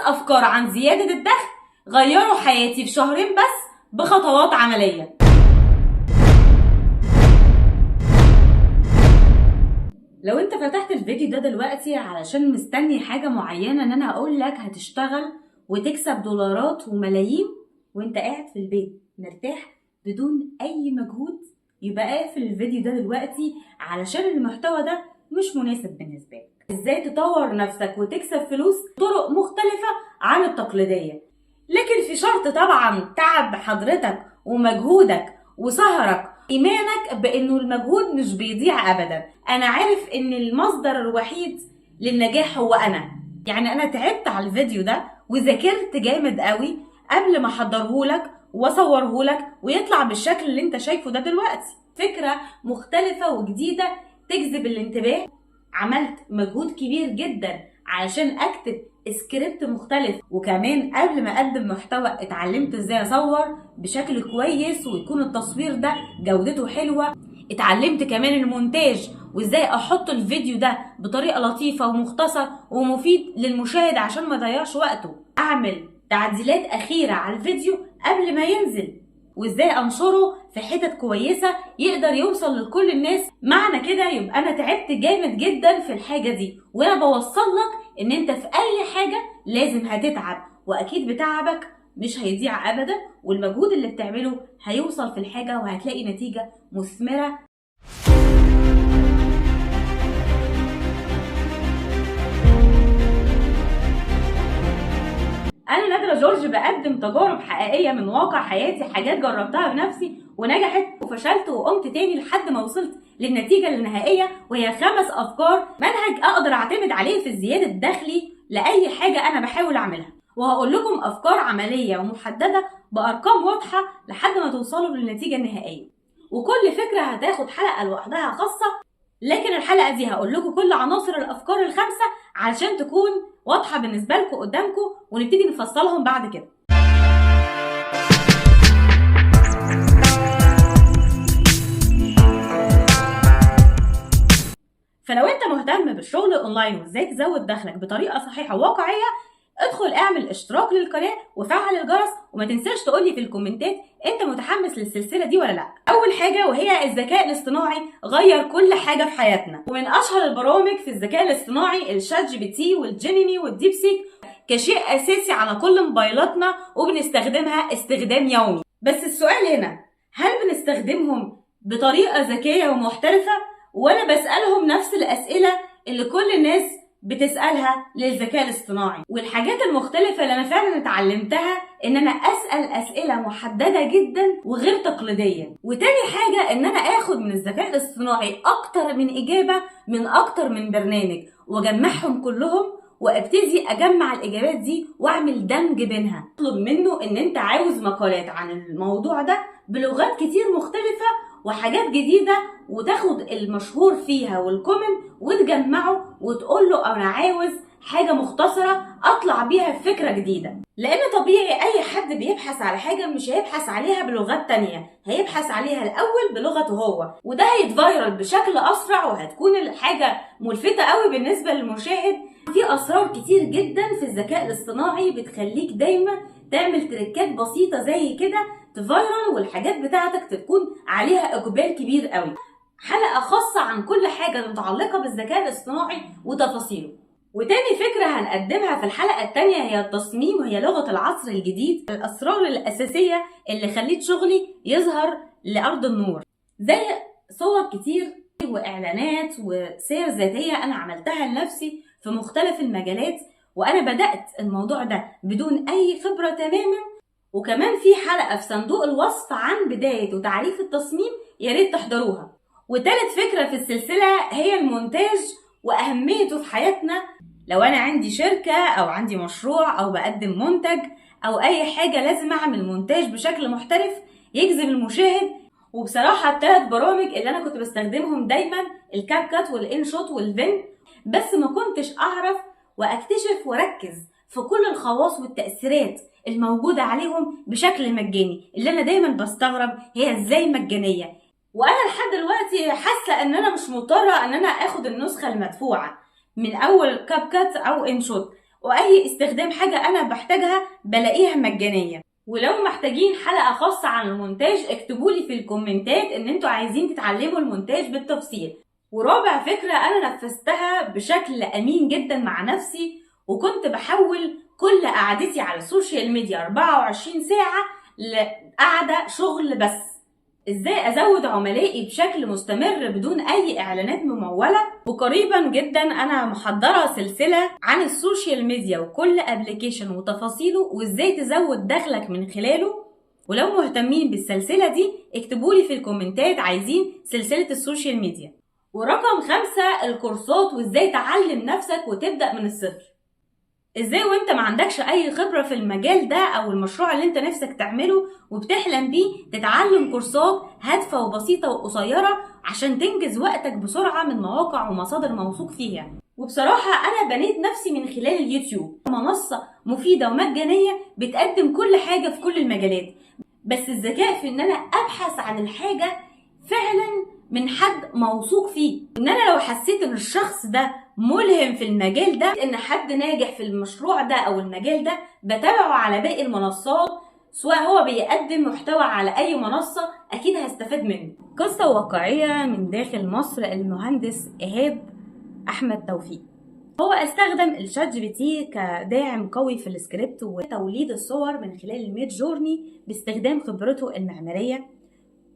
افكار عن زيادة الدخل غيروا حياتي في شهرين بس بخطوات عملية. لو انت فتحت الفيديو ده دلوقتي علشان مستني حاجة معينة ان انا اقول لك هتشتغل وتكسب دولارات وملايين وانت قاعد في البيت مرتاح بدون اي مجهود، يبقى اقفل الفيديو ده دلوقتي علشان المحتوى ده مش مناسب بالنسبة لك. ازاي تطور نفسك وتكسب فلوس طرق مختلفة عن التقليدية، لكن في شرط طبعا تعب حضرتك ومجهودك وسهرك، ايمانك بانه المجهود مش بيضيع ابدا. انا عارف ان المصدر الوحيد للنجاح هو انا، يعني انا تعبت على الفيديو ده وذاكرت جامد قوي قبل ما احضرهولك واصورهولك ويطلع بالشكل اللي انت شايفه ده دلوقتي. فكرة مختلفة وجديدة تجذب الانتباه. عملت مجهود كبير جدا علشان اكتب سكريبت مختلف، وكمان قبل ما اقدم محتوى اتعلمت ازاي اصور بشكل كويس ويكون التصوير ده جودته حلوة. اتعلمت كمان المونتاج وازاي احط الفيديو ده بطريقة لطيفة ومختصر ومفيد للمشاهد عشان ما يضيعش وقته. اعمل تعديلات اخيرة على الفيديو قبل ما ينزل، وازاي انشره في حتت كويسة يقدر يوصل لكل الناس. معنى كده يبقى انا تعبت جامد جدا في الحاجة دي، وانا بوصل لك ان انت في اي حاجة لازم هتتعب، واكيد بتعبك مش هيضيع ابدا، والمجهود اللي بتعمله هيوصل في الحاجة وهتلاقي نتيجة مثمرة. أنا نادرة جورج بقدم تجارب حقيقية من واقع حياتي، حاجات جربتها بنفسي ونجحت وفشلت وقمت تاني لحد ما وصلت للنتيجة النهائية، وهي 5 أفكار منهج أقدر أعتمد عليه في زيادة دخلي لأي حاجة أنا بحاول أعملها. وهقول لكم أفكار عملية ومحددة بأرقام واضحة لحد ما توصلوا للنتيجة النهائية، وكل فكرة هتاخد حلقة لوحدها خاصة، لكن الحلقة دي هقول لكم كل عناصر الأفكار ال5 علشان تكون واضحة بالنسبة لكم قدامكم، ونبتدي نفصلهم بعد كده. فلو انت مهتم بالشغل اونلاين وازاي تزود دخلك بطريقة صحيحة وواقعية، ادخل اعمل اشتراك للقناة وفعل الجرس، وما تنساش تقولي في الكومنتات انت متحمس للسلسلة دي ولا لا. اول حاجة وهي الذكاء الاصطناعي غير كل حاجة في حياتنا، ومن اشهر البرامج في الذكاء الاصطناعي ال ChatGPT وال Gemini وال DeepSeek كشيء اساسي على كل موبايلاتنا وبنستخدمها استخدام يومي. بس السؤال هنا، هل بنستخدمهم بطريقة ذكية ومحترفة، ولا بسألهم نفس الأسئلة اللي كل الناس بتسألها للذكاء الاصطناعي؟ والحاجات المختلفة اللي أنا فعلا اتعلمتها إن أنا أسأل أسئلة محددة جدا وغير تقليدية. وتاني حاجة إن أنا آخد من الذكاء الاصطناعي أكتر من إجابة من أكتر من برنامج، وأجمعهم كلهم وابتدي اجمع الاجابات دي واعمل دمج بينها. اطلب منه ان انت عاوز مقالات عن الموضوع ده بلغات كتير مختلفة وحاجات جديدة، وتاخد المشهور فيها وال common وتجمعه وتقول له انا عاوز حاجة مختصرة اطلع بيها فكرة جديدة. لان طبيعي اي حد بيبحث على حاجة مش هيبحث عليها بلغات تانية، هيبحث عليها الاول بلغته هو، وده هيتفايرل بشكل اسرع وهتكون الحاجة ملفتة قوي بالنسبة للمشاهد. في اسرار كتير جدا في الذكاء الاصطناعي بتخليك دايما تعمل تريكات بسيطة زي كده تفايرل والحاجات بتاعتك تكون عليها اقبال كبير قوي. حلقة خاصة عن كل حاجة متعلقة بالذكاء الاصطناعي وتفاصيله. وتاني فكرة هنقدمها في الحلقة التانية هي التصميم، وهي لغة العصر الجديد، الأسرار الأساسية اللي خليت شغلي يظهر لأرض النور، زي صور كتير وإعلانات وسير ذاتية أنا عملتها لنفسي في مختلف المجالات، وأنا بدأت الموضوع ده بدون أي خبرة تماما. وكمان في حلقة في صندوق الوصف عن بداية وتعريف التصميم، يا ريت تحضروها. وتالت فكرة في السلسلة هي المونتاج وأهميته في حياتنا. لو أنا عندي شركة أو عندي مشروع أو بقدم منتج أو أي حاجة، لازم أعمل مونتاج بشكل محترف يجذب المشاهد. وبصراحة الثلاث برامج اللي أنا كنت بستخدمهم دايما ال CapCut وال InShot وال Vine، بس ما كنتش أعرف وأكتشف وأركز في كل الخواص والتأثيرات الموجودة عليهم بشكل مجاني، اللي أنا دايما بستغرب هي إزاي مجانية. وأنا لحد دلوقتي حاسة إن أنا مش مضطرة إن أنا آخد النسخة المدفوعة من أول CapCut أو InShot، واي استخدام حاجة انا بحتاجها بلاقيها مجانية. ولو محتاجين حلقة خاصة عن المونتاج اكتبولي في الكومنتات ان انتوا عايزين تتعلموا المونتاج بالتفصيل. ورابع فكرة انا نفذتها بشكل امين جدا مع نفسي، وكنت بحول كل قعدتي على ال social media 24 ساعة لقعدة شغل بس. ازاي ازود عملائي بشكل مستمر بدون اي اعلانات ممولة. وقريبا جدا انا محضرة سلسلة عن ال social media وكل application وتفاصيله وازاي تزود دخلك من خلاله. ولو مهتمين بالسلسلة دي اكتبولي في الكومنتات عايزين سلسلة ال social media. ورقم 5 الكورسات وازاي تعلم نفسك وتبدأ من الصفر. ازاي وانت ما عندكش اي خبرة في المجال ده او المشروع اللي انت نفسك تعمله وبتحلم بيه، تتعلم كورسات هادفة وبسيطة وقصيرة عشان تنجز وقتك بسرعة من مواقع ومصادر موثوق فيها. وبصراحة انا بنيت نفسي من خلال اليوتيوب، منصة مفيدة ومجانية بتقدم كل حاجة في كل المجالات، بس الذكاء في ان انا ابحث عن الحاجة فعلا من حد موثوق فيه، ان انا لو حسيت ان الشخص ده ملهم في المجال ده، ان حد ناجح في المشروع ده او المجال ده، بتابعه على باقي المنصات، سواء هو بيقدم محتوى على اي منصة اكيد هستفاد منه. قصة واقعية من داخل مصر، المهندس إيهاب احمد توفيق. هو استخدم ال ChatGPT كداعم قوي في السكريبت وتوليد الصور من خلال ال Midjourney باستخدام خبرته المعمارية.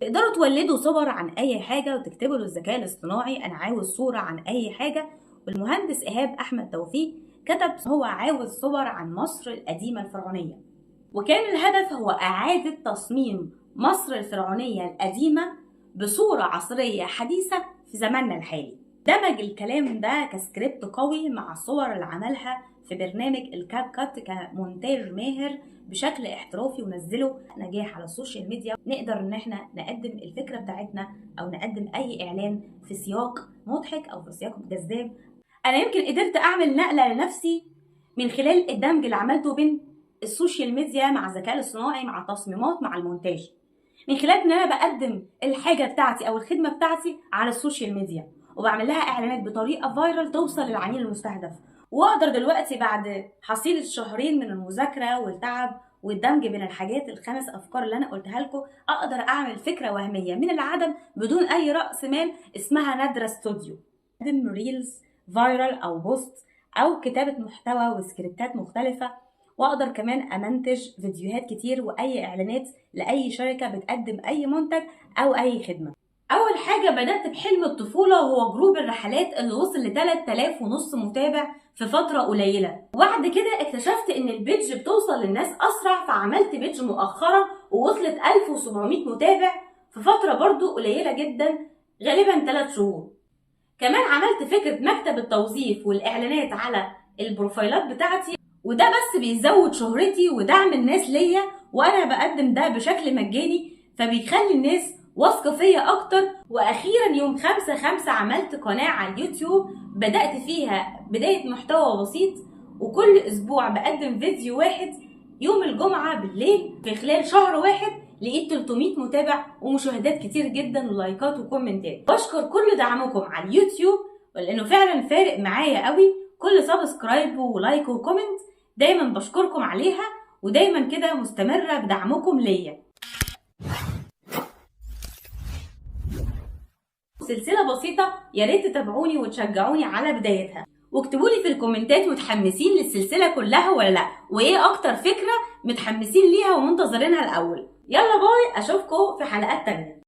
تقدروا تولدوا صور عن اي حاجة وتكتبوا للذكاء الاصطناعي انا عاوز صورة عن اي حاجة. والمهندس إيهاب أحمد توفيق كتب هو عاوز صور عن مصر القديمة الفرعونية، وكان الهدف هو إعادة تصميم مصر الفرعونية القديمة بصورة عصرية حديثة في زماننا الحالي. دمج الكلام ده كسكريبت قوي مع الصور اللي عملها في برنامج ال CapCut كمونتاج ماهر بشكل احترافي، ونزله نجاح على ال social media. نقدر ان احنا نقدم الفكرة بتاعتنا او نقدم اي اعلان في سياق مضحك او في سياق جذاب. انا يمكن قدرت اعمل نقلة لنفسي من خلال الدمج اللي عملته بين ال social media مع الذكاء الاصطناعي مع التصميمات مع المونتاج، من خلال ان انا بقدم الحاجة بتاعتي او الخدمة بتاعتي على ال social media وبعمل لها اعلانات بطريقة viral توصل للعميل المستهدف. واقدر دلوقتي بعد حصيلة شهرين من المذاكرة والتعب والدمج بين الحاجات الخمس افكار اللي انا قلتها لكم، اقدر اعمل فكرة وهمية من العدم بدون اي رأس مال اسمها نادرة ستوديو. اقدم reels viral او post او كتابة محتوى وسكريبتات مختلفة، واقدر كمان امنتج فيديوهات كتير واي اعلانات لاي شركة بتقدم اي منتج او اي خدمة. اول حاجة بدأت بحلم الطفولة وهو group الرحلات اللي وصل ل 3500 متابع في فترة قليلة. وبعد كده اكتشفت ان ال page بتوصل للناس اسرع، فعملت page مؤخرا ووصلت 1700 متابع في فترة برضو قليلة جدا، غالبا 3 شهور. كمان عملت فكرة مكتب التوظيف والاعلانات على البروفايلات بتاعتي، وده بس بيزود شهرتي ودعم الناس ليا، وانا بقدم ده بشكل مجاني فبيخلي الناس واثقة فيا اكتر. واخيرا يوم 5/5 عملت قناة على اليوتيوب بدأت فيها بداية محتوى بسيط، وكل اسبوع بقدم فيديو واحد يوم الجمعة بالليل. في خلال شهر واحد لقيت 300 متابع ومشاهدات كتير جدا ولايكات وكومنتات. بشكر كل دعمكم على اليوتيوب لانه فعلا فارق معايا قوي، كل subscribe و like و comment دايما بشكركم عليها، ودايما كده مستمرة بدعمكم ليا. سلسلة بسيطة يا ريت تتابعوني وتشجعوني على بدايتها، واكتبوا لي في الكومنتات متحمسين للسلسلة كلها ولا لا، وايه اكتر فكرة متحمسين ليها ومنتظرينها الاول. يلا bye، اشوفكم في حلقات تانية.